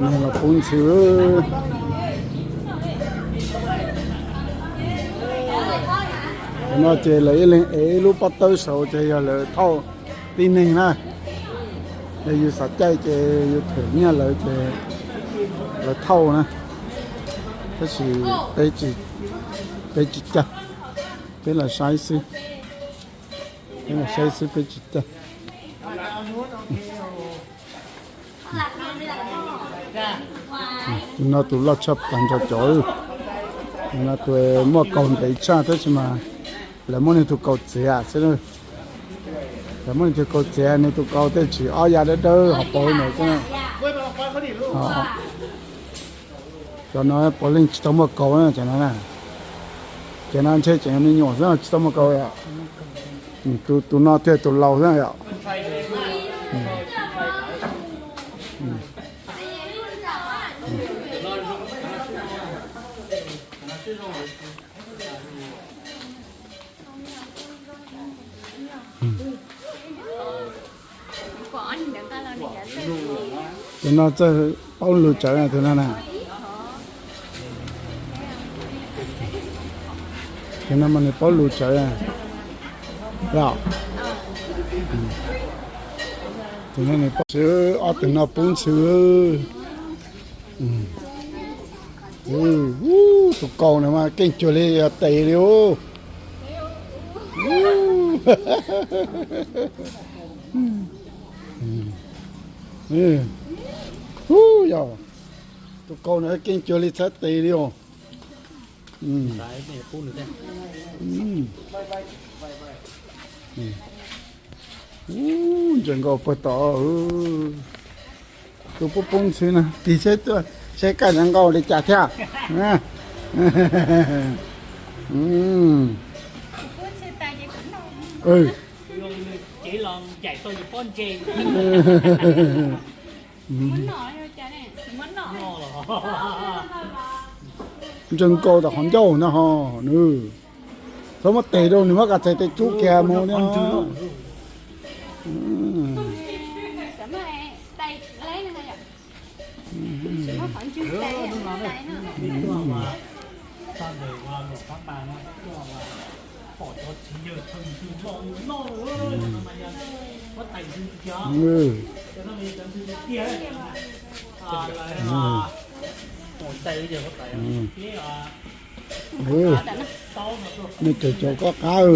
Neeg los pub ntxhw. Tam no ces lawv ib leeg ev ib lub pob tawb saud ces yog lawv thauj tib neeg na. Yog yus xav caij ces yus them nyiaj lawv ces lawv thauj na. Tab sis peb tsis caij, peb los saib xwb. Peb los saib xwb, peb tsis caij. Tus no tus loj tshaj plaws nrog cov, tus no tus muaj kaus ntev tshaj tab sis mas lawv muab nws tus kaus txiav xwb. Lawv muab nws tus kaus txiav, nws tus kaus tej tsis ob ya dawb dawb hauv paus ntawd xwb. Cov no puav leej tsis tau muaj kaus na, cov no na. Cov no ntshe tseem me nyuam xwb tsis tau muaj kaus yom. Tus no thiaj tus laus xwb yom. Tus no txawj paub lus tsawv tus no na. Tus no mas nws paub lus tsawv. Tus no nws paub xwb, ob tug no pub ntxhw. Tus kaus no mas keej cuag li yog tes li. Ub, yog tus kaus no keej cuag li txhais tes li os. Ub, ntses nkauj puag tom. Tus pub pub ntxhw no tig seb tuaj seb kaj ntses nkauj li cas thiab. Ntses nkauj tom qhov ncauj na ho nws. Txhob muab tes rau nws, muab kom txhais tes tsub kiag mus thiab. Nej cov cov koj qab.